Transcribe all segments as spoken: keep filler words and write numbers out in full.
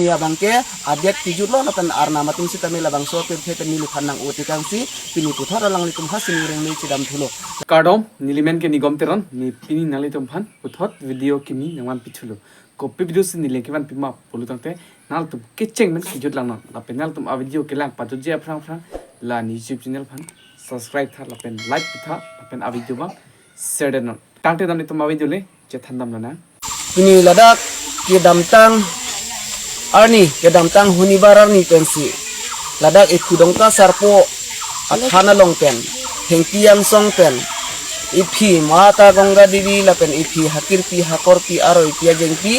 Ya abangke adet kejut lo lapen arnam atum sitame labangso pirthe pen neliphan nang-o tekangsi pini puthot alanglitum ha sining rengme chedam thulo. Kardom, nelimen ke Nigom Teron, ne pini nanglitum aphan puthot video kimi nangvanpi thulo. Kopi video si neli kevanpi ma pulo tangte, nanglitum kecheng pen kejut langnon. Lapen nanglitum a video kelang pajutji aphrang aphrang la ne YouTube channel aphan subscribe tha lapen like pi tha lapen a video abang share detnon. Tangte nanglitum a video le chethan damlonang. Pini ladak kedamtang arni, kedamtang hunibar arni pensi ladak Iphudongka Sarpo athan along pen, Hengpi angsong pen, iphi Mata Ganga Devi lapen iphi hakirpi hakorpi aroi pi ajengpi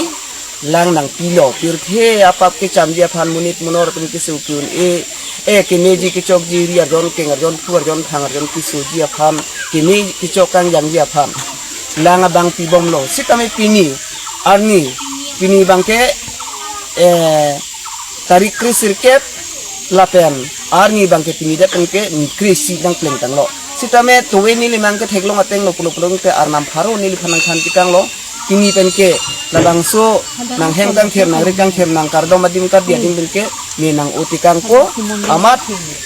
lang nangpilo. Pirthe apap kechamji aphan, monit monor pen keso ke-un-e, e kemeji kechokji, ri arjon keng arjon, phu arjon, thang arjon kesoji aphan, keme kechok kangjangji aphan lang abang pibomlo. Sitame pini arni, pini abangke, eh, tarik kre sirkep lapen arni abangke pini det abangke kre isi nangplengtanglo. Sitame towe neli mang ketheklong ateng lo pulo pulo tangte arnam pharo neliphan nangthan tekanglo. Pini penke labangso nanghem kangthir, nangri kangthir, nangkardom adim kardi adim penke ne nang-o tekangpo, amat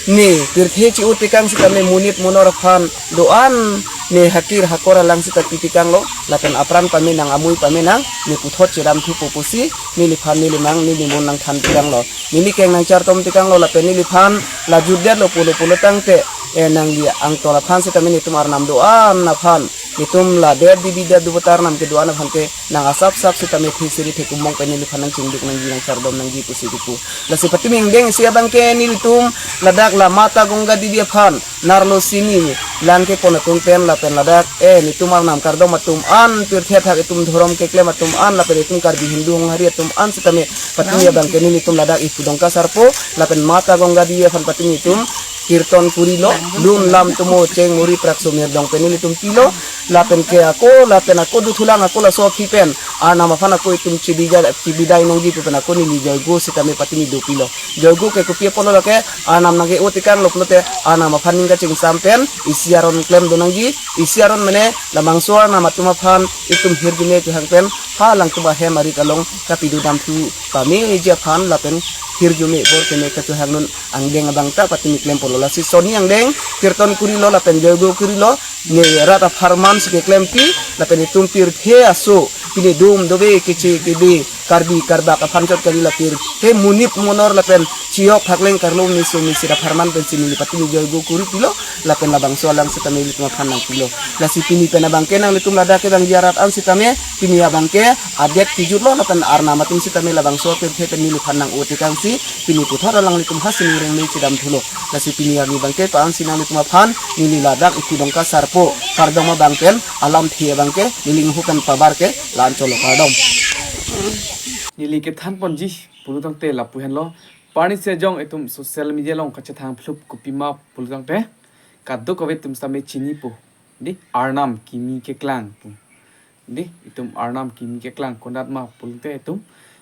ne pirthe che-o tekang sitame monit monor aphan do-an ne hakir hakor alang sita pi tekanglo, lapen apran pame nang, amui pame nang, ne puthot chedam thupo pusi neliphan, nelimang, nelimon nangthan tekanglo. Neli keng nangchartom tekanglo lapen neliphan la jutdetlo pulo pulo tangte, eh, nangli angtol aphan sitame netum arnam do-an aphan, netum la det Devi det Devata arnam kedo-an aphan ke nang asap sap sitame thesiri thekumong pen neliphan nangchingduk nangji, nangchardom nangji pusi kipu. Lasi patimi angdeng isi abangke nelitum ladak la Mata Ganga Devi aphan narlo sini lang kepon atum pen lapen ladak, eh, netum arnam kardom atum an, pirthe athak itum dhorom keklem atum an lapen itum Karbi Hindu Honghari atum an sitame patimi abangke nelitum ladak Iphudongka Sarpo lapen Mata Ganga Devi aphan patimi itum kirton kurilo, lun lam tumo cheng muri prakso mirdong pen nelitum pilo, lapen ke ako, lapen ako duthulang ako laso aphi pen arnam aphan ako itum chibija-, chibidai nangji pu pen ako neli joigo sitame patimi dopilo. Joigo ke kopi apotlo lake, arnam nangke-o tekanglo pulote arnam aphan ning kachingsam pen isi aron klemdun nangji, isi aron mane labangso arnam atum aphan itum hirjume kehang pen ha alangtum ahem arit along kapidu damthu pameji aphan lapen hirjume bor keme kachohangdun angdeng abang ta patimi klempolo. Lasi soni angdeng kirton kurilo lapen joigo kurilo, ne rat apharman si keklempi lapen itum pirthe aso pine dum dove keche kebe Karbi Karbak aphan chot kali la pirthe monit monor lapen chiyok phakleng karlo meso mesi apharman pensi neli patimi joigo kuripilo lapen labangso alang sitame ilitum aphan nangpilo. Lasi pini pen abangke nanglitum ladak kevangji arat an sitame pini abangke adet kejut lo lapen arnam atum sitame labangso pirthe pen neliphan nang-o tekangsi pini puthot alanglitum ha sining rengme chedam thulo. Lasi pini arni abangke pa-ansi nanglitum aphan neli ladak Iphudongka Sarpo kardom abang pen alamthe abangke neli inghu pen pabar ke la-an cholo, kardom. Neli kethan ponji pulo tangte lapu henlo. Parni sejong itum social media along kachethang phlup kopima pulo tangte kadokave atum sitame chinipo. Dei, arnam kimi keklang pu. Dei, itum arnam kimi keklang konat ma pulote itum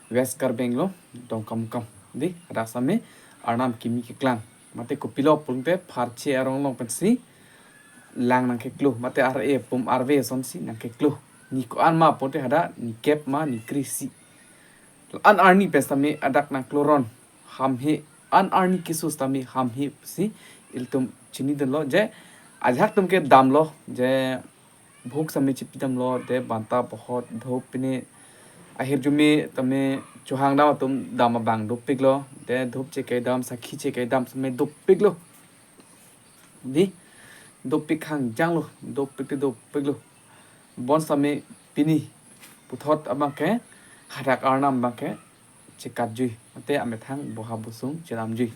West Karbi Anglong Dongkamukam. Dei, hadak sitame arnam kimi keklang. Mate kopilo pulote pharche arong along pensi lang nangkeklo. Mate ar-e pum arve asonsi nangkeklo. Ni ko-an ma pulote hadak ni kep ma ni kre isi. An arni pen sitame hadak nangkloron hamhe, an arni keso sitame hamhe si ilitum chinidunlo je ajahak atum ke damlo je bhok sitame chipi damlo, de banta pohot dhop pine ahirjume tame chohang dam atum dam abang dopiklo, de dhop chekai dam, sakhi chekai dam sitame dopiklo. Dei, dopik hangjanglo, dopik te dopiklo. Bon sitame pini puthot abangke hadak arnam abangke chekatjui, mate amethang boha bosung chedamjui.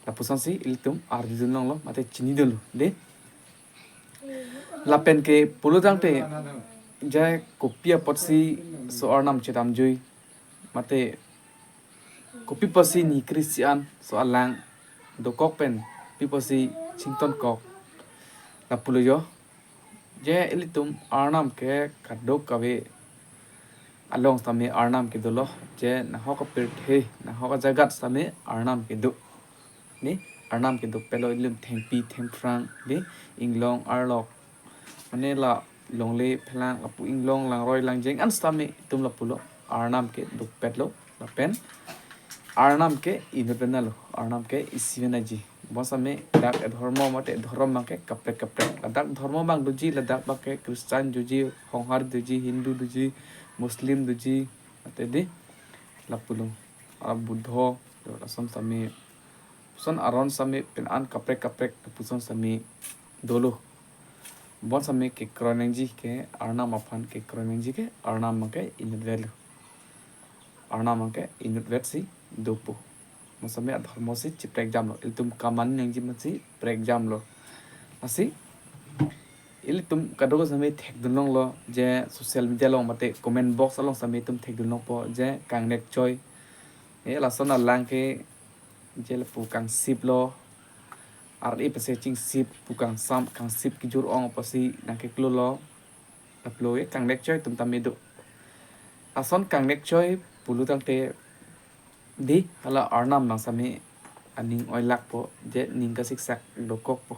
Lapusonsi ilitum arjudun longlo, mate chinidunlo, dei. Lapen ke pulo tangte je kopi apotsi so arnam chedamjui, mate kopi apotsi ni kre isi an so alang dokok pen kopi apotsi chingtonkok, lapulo jo. Je ilitum arnam ke kadokave along sitame arnam kedolo, je nahok apirthe, nahok ajagat sitame arnam kedo. Dei, arnam kedopetlo, ilitum thengpi thengphrang, dei, inglong arlok, mane la longle phelang lapu inglong langroi langjeng an sitame itum lapulo arnam kedopetlo, lapen Arnam ke inut pen lo, Arnam ke isi pen aji. Bonsitame dak edhormo mate edhorom abang ke kaprek kaprek. Ladak dhormo abang doji, ladak abang ke Christian doji, Honghari doji, Hindu doji, Muslim doji, mate di lapulo, ah, Buddho, lason sitame, lapuson aron sitame pen an kaprek kaprek lapuson sitame dolo. Bonsitame kekroi nangji ke Arnam aphan, kekroi nangji ke Arnam abang ke inutvet lo. Arnam abang ke inutvet si dopo. Bonsitame adhormo si chiprekjamlo. Ilitum kaman nangji amatsi prekjamlo. Lasi ilitum kadokave sitame thekdun longlo je social media along mate comment box along sitame itum thekdun longpo je kangnek choi. E lason alang ke je lapu kangsip lo. Ar-e pase chingsip pu kangsam, kangsip kejor ong apotsi nangkeklo lo. Lapulo e kangnek choi atum tame do. Lason kangnek choi pulo tangte di hala Arnam abang sitame aning oilakpo, je ning kasiksak dokokpo.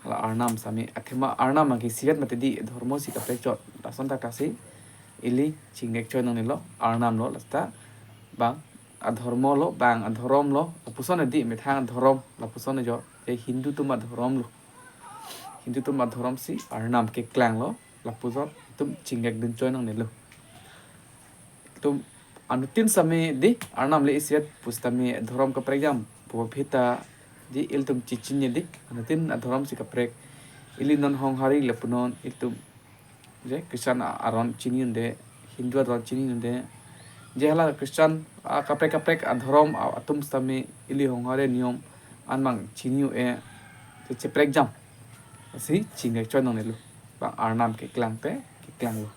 Hala Arnam sitame, athema Arnam abang ke isivet mate di, dhormo si kaprek chot. Lason thakthaksi ili chingnek choi nangnelo, Arnam lo, lata bang adhormo lo, bang adhorom lo, lapuson di, methang adhorom, lapuson jo, je Hindu atum adhorom lo. Hindu atum adhorom si Arnam keklanglo, lapuson itum chingnek dun choi nangnelo. Itum anuttin sitame di, Arnam le isivet pusitame dhorom kaprekjam pu aphi ta di ilitum chichinine di, anuttin adhorom si kaprek. Ili non Honghari lapu non, ilitum je Christian aron chini un-e, Hindu aron chini un-e. Je hala Christian, ah, kaprek kaprek adhorom, ah, atum sitame ili Honghari niyom an abang chini un-e, je chiprekjam. Lasi chingnek choi nangnelo. Bang Arnam keklang te, keklanglo.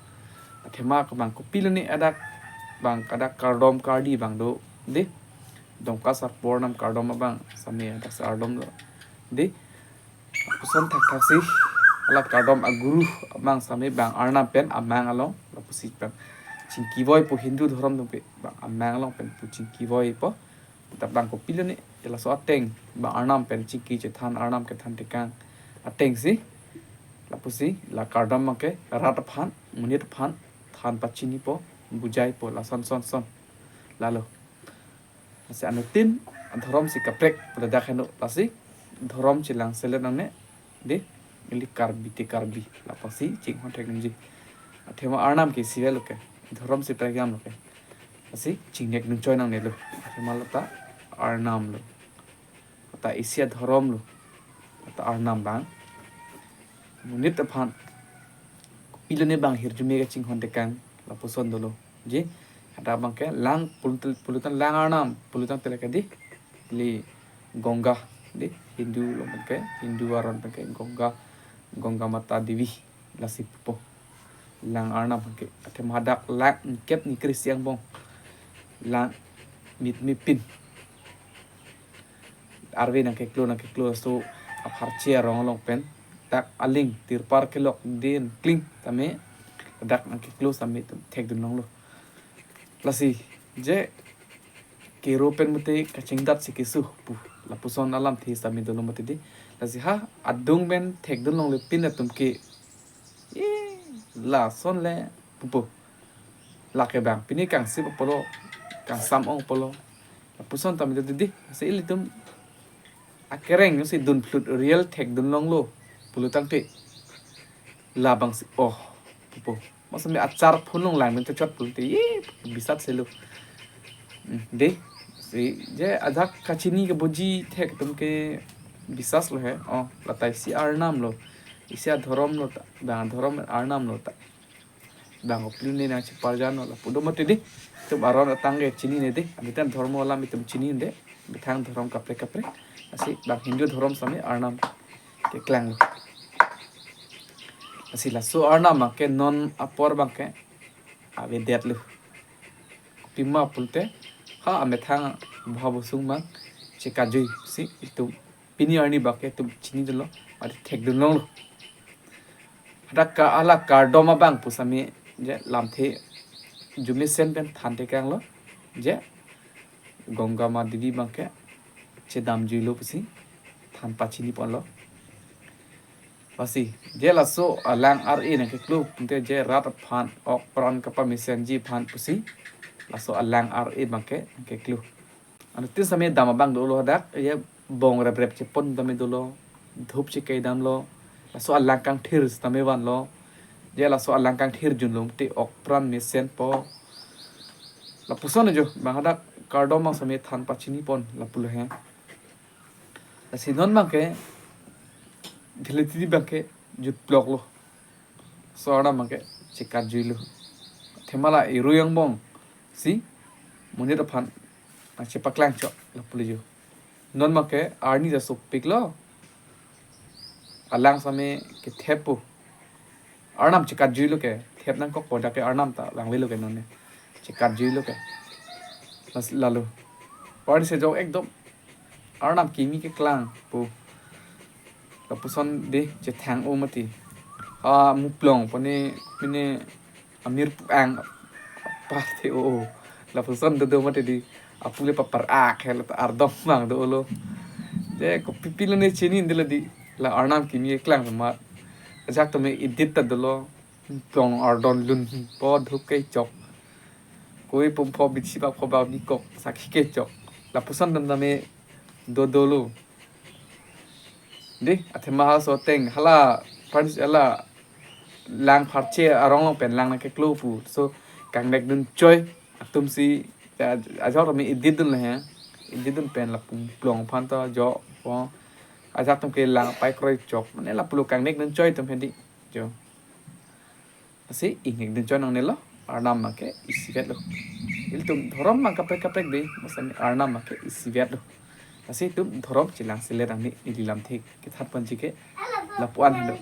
Athema ke bang kopilo ne adak, bang kadak kardom kardi abang do di. Dongka Sarpo Arnam kardom abang sitame adak sar-ardom lo di. Lapuson thakthaksi hala kardom aguru abang sitame bang Arnam pen amang along, lapusi pen chingki voipo, Hindu dhorom atum ke bang amang along pen pu chingki voipo. Tap bang kopilo ne, e laso ateng bang Arnam pen chingki chethan, Arnam kethan tekang atengsi, lapusi la kardom abang ke rat aphan, monit aphan than pachinipo, bujaipo, lason son son. Lalo. Lasi anuttin adhorom si kaprek pu ladak heno, lasi dhorom chelang selet nangne di, ili Karbi te Karbi, lapasi chinghon thek nangji. Athema Arnam ke isivet lo ke, dhorom si prekjam lo ke. Lasi chingnek dun choi nangnelo. Athema lata Arnam lo, lata isi adhorom lo, lata Arnam abang. Monit aphan kopilo ne bang hirjume kachinghon tekang, lapuson dolo. Je, hadak abang ke lang pul-, pulo tang lang Arnam, pulo tangte lake di, ili Ganga di, Hindu along pen ke, Hindu aron pen ke Ganga, Ganga Mata Devi, lasi pupo. Lang Arnam pen ke, athema hadak lang ingkep ni kre-isi angbong, lang mit mipin. Arve nangkeklo, nangkeklo laso apharche arong along pen dak aling tirpal kelok din kling tame, dak nangkeklo sitame itum thekdun longlo. Lasi je kero pen mate kachingdat si keso pu, lapuson alamthe sitame dolo mate di. Lasi ha adung pen thekdun longle pin atum ke, e, lason le pupo. Lake bang pini kangsip apotlo, kangsam ong apotlo, lapuson tame do di. Lasi ilitum akereng si dunphlut, real thekdun longlo pulo tangte, labangsi oh pupo. Masami achar phunung lang min chot pulote, ye, bisat selo. Hmm, de, si je ajak kachini kaboji thek atum ke bisas lo he. Oh, lata isi Arnam lo, isi adhorom lo ta, bang adhorom Arnam lo ta. Bang kopilo ne nangcheparjan lo, lapu do mati di. Itum aron atang ke chinine di. Amitan dhormo alam itum chinine di. Methang dhorom kaprek kaprek. Lasi bang Hindu dhorom sitame Arnam keklanglo. Lasi laso Arnam abang ke non apor abang ke avedetlo. Kopima pulote ha amethang bha bosung abang chekajui si itum pini arni abang ke itum chinidunlo, mate thekdun longlo. Hadak ka hala kardom abang pusitame je lamthe arjumesen pen than tekanglo, je Ganga Mata Devi abang ke chedamjuilo pusi than pachini ponlo. Lasi je laso alang ar-e nangkeklo pute je rat aphan ok pran kapamesenji aphan pusi laso alang ar-e abang ke nangkeklo. Anuttin sitame dam abang dolo hadak, ye bong rep rep chepon tame dolo, dhup cheke damlo, laso alang kangthir sitame vanlo, ye laso alang kangthir junlo te ok pran mesenpo. Lapuson ajo, bang hadak kardom abang sitame than pachinipon, lapulo he. Lasi non abangke, dhilitidi abangke, jutploklo. So Arnam abangke, chekatjuilo. Athema la irui angbong si, monit aphan, ah, chepaklangchok, lapulo jo. Non abangke, arni ta sopiklo. Alang sitame ketheppo. Arnam chekatjuilo ke, thep nangkokpo dak ke Arnam ta langlelo ke non ne. Chekatjuilo ke. Las lalo. Parse jo ekdom Arnam kimi keklangpo. Lapuson de chethang-o mati. Ah, muplong pone, pine amir pu-ang apar the-o. Lapuson dodo mati di. Apule papar ak he la ta ardom abang dolo. Je kopipilo ne chini dolo di. La Arnam kimi keklang amat. Ajahak tame edit ta dolo. Plong ardon lunpo, dhup kechok. Koi pumpho bichi bak pho bak bikok, sakhi kechok. Lapuson dam dame dodolo. De, athema halaso ateng, hala, pans hala, lang pharche arong along pen lang nangkeklo pu. So, kangnek dun choi, atum si, ya, ajahak tame edit dun le he. Edit dun pen la pum plong aphan ta jo, po. Ajahak atum ke lang pai kroi chok. Mane lapulo kangnek dun choi atum he di. Jo. Lasi ingnek dun choi nangnelo, Arnam abangke isivetlo. Ilitum dhorom abang kaprek kaprek de, masani Arnam abangke isivetlo. Lasi itum dhorom chelang selet nangne, neli lamthe kethan ponji ke lapu-an helo.